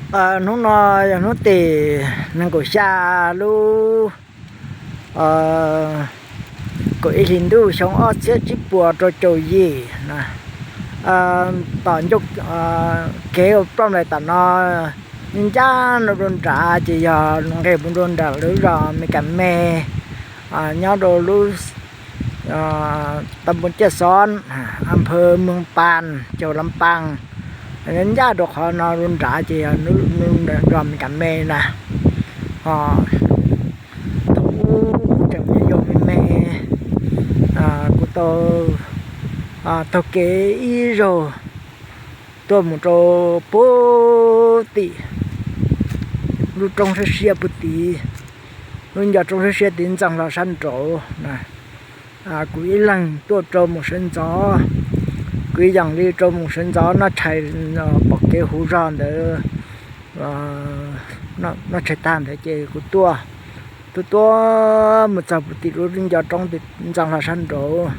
Hnub no yog hnub tim nees nkaum xya lub kaum ib hlis ntuj xyoo ob txhiab tsib puas rau caum yim. Tom ncauj kev ua plooj nplaim tom no ncaj no rau nrad ces yog nqes mus rau nram lub zos Mes Kas Me, nyob rau lub ta npoo Ciaj Xob, a phawv Moos Pas, caug Lam Paas. Ncaj rau qhov no rau nrad ces yog lub zos Mes Kas Me na. Thaum ub kuv tseem me me, kuv tau taug kev ib zaug tuaj mus rau puag tim lub roob siab siab puag tid, lub nco roob siab siab tid ntxeev hlo sab nraud. Kuv ib leeg tuaj rau mus sawv ntxov, kuv ib yam li rau mus sawv ntxov noj tshais pom kev hauv zos ntawd, noj tshais tag ntawd ces kuv tuaj, tuaj tuaj mus txog puag tim lub nco roob ntxeev hlo sab nraud.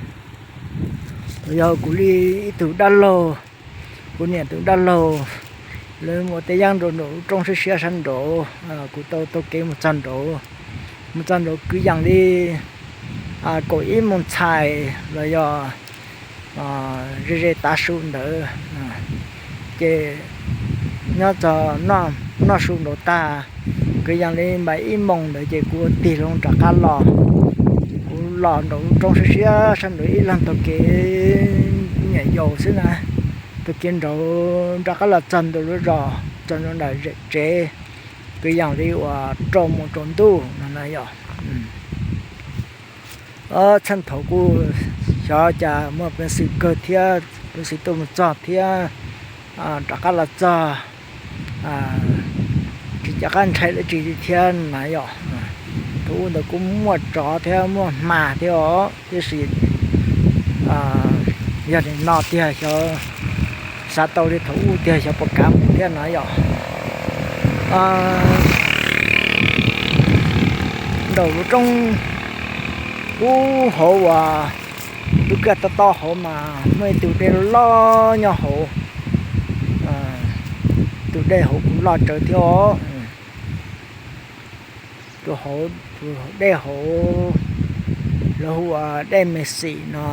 Yog kuv li ib tug dab laug, kuv niam tus dab laug, lawv mus ua teb yeeb rau nraum lub roob siab siab sab nraud, kuv tau taug kev mus txog nraud. Mus txog nraud kwv yees li kaum ib moos txhais los yog ze ze tav su ntawd, ces nyob txog noj su nraud tag, kwv yees li npaum ib moos ntawd ces kuv ua tig loo rov qab los. Kuv los nraum lub roob siab siab sab nraud ib leeg taug kev nyuam yaus xwb na, taug kev nraud rov qab los txog ntua lub zos, txog ntua nram zem tsev, kwv yees li uas rau moos tsaus ntuj no na yom. Txheej thaum kuj xyov cas muaj peev xwm kawg thiab, peev xwm tuaj mus txog thiab, rov qab los txog tsis nco qab ntshai dab tsi li thiab na yom. Thaum ub ntawd kuj muaj tsov thiab muaj hma thiab os, tiam sis yog li no tiag xyov, xav tau li thaum ub tiag xyov puas kav mus thiab na yom. Nraum lub roob ub hauv uas lub kwj tob tob hauv mas muaj ib tug dej loj nyob hauv. Tus dej hauv kuj loj tsawv thiab os. Tus hauv, tus dej hauv lawv hu ua dej Me Xim no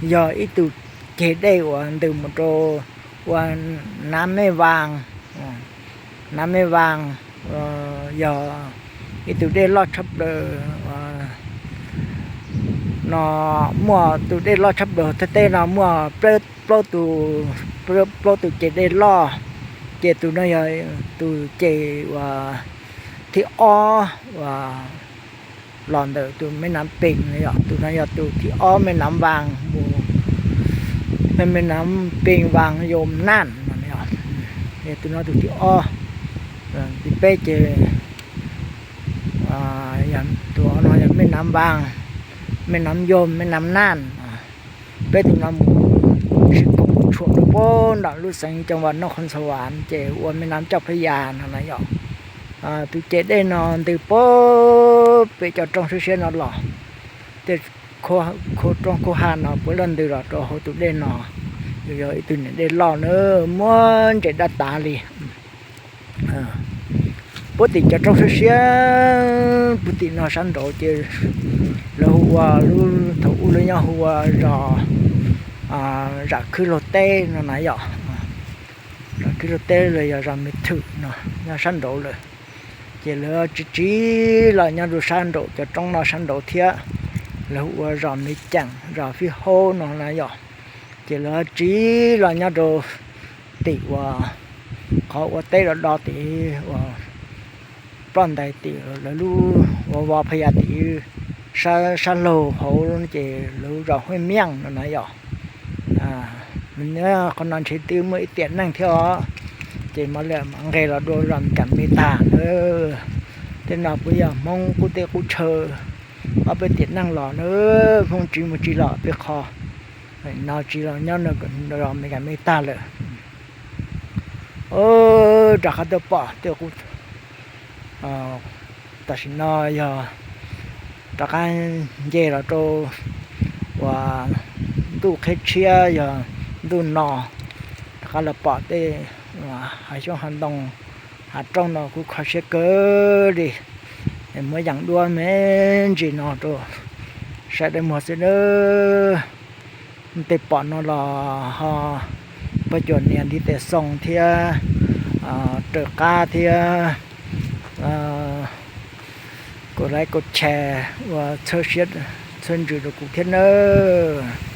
yog ib tug ceg dej uas ntws mus rau ua Nav Mej Vas. Nav Mej Vas yog ib tug dej loj tshaj plaws no, muaj tus dej loj tshaj plaws thaj teb no muaj plaub tus, plaub tus ceg dej loj, ces tus no yog tus ceg uas thib ob uas los ntawm tus Me Nav Pees no yom, tus no yog tus thib ob Me Nav Vas mus, Me Nav Pees Vas Yos Naj no, tus no tus thib ob. Tus peb ces tus no yog Me Nav Vas, Me Nav Yos, Me Nav Naj. Peb tus no mus tsis koom tshuam rau puag nram lub xeev Coo Vas Noj Qhoos Xas Vas ces ua Me Nav Coj Pha Yas no na yom. Tus ceg dej no ntws puag pem cov roob siab siab no los, tej khub roob khub hav no puav leej ntws los rau hauv tus dej no. Yog ib tug niam dej loj na, muaj ntses daj tas li. Puag tim cov roob siab siab puag tim no sab nraud ces lawv hu ua, thaum ub lawv nyob hu ua zos Zam Khwb Laug Teb no na yom. Zam Khwb Laug Teb los yog zos Me Thwm no nyob sab nraud lawm. Ces lawv tsiv tsiv los nyob rau sab nraum cov roob no sab nraud thiab, lawv hu ua zos Me Ceem, zos Fij Haub no na yom. Ces lawv tsiv los nyob rau tim uas qhov ua teb do do tim uas ploj ntais tim lawv lub uas Vos Pha Yas tim sab laug hauv ces lawv zos Huaj Miaj no na yom. Qhov no ntshe twb muaj ib tiam neej thiab os, ces mam li mam nqes los dua zos Kam Me tag na. Tej no puav yog Hmoob qub teb qub chaw, ob peb tiam neej los na, Hmoob tsiv mus tsiv los peb qho, no tsiv los nyob zos Me Kam Me tag lawm. Rov qab tuaj pom tej qub, tam sim no yog rov qab nce los rau uas ntuj qhib tshiab yog ntuj no, rov qab los pom tej hav xyoob hav ntoo Hav rooj no kuj kho siab kawg li, muab yeem duab me ntsis no rau saib dawb muag xwb nawb. Tej pom no los ho pab cuam nias ntiv tes xoo thiab raws qab thiab kaum like kaum share ua txhawb siab txhawb ntsws rau kuv thiab nawb.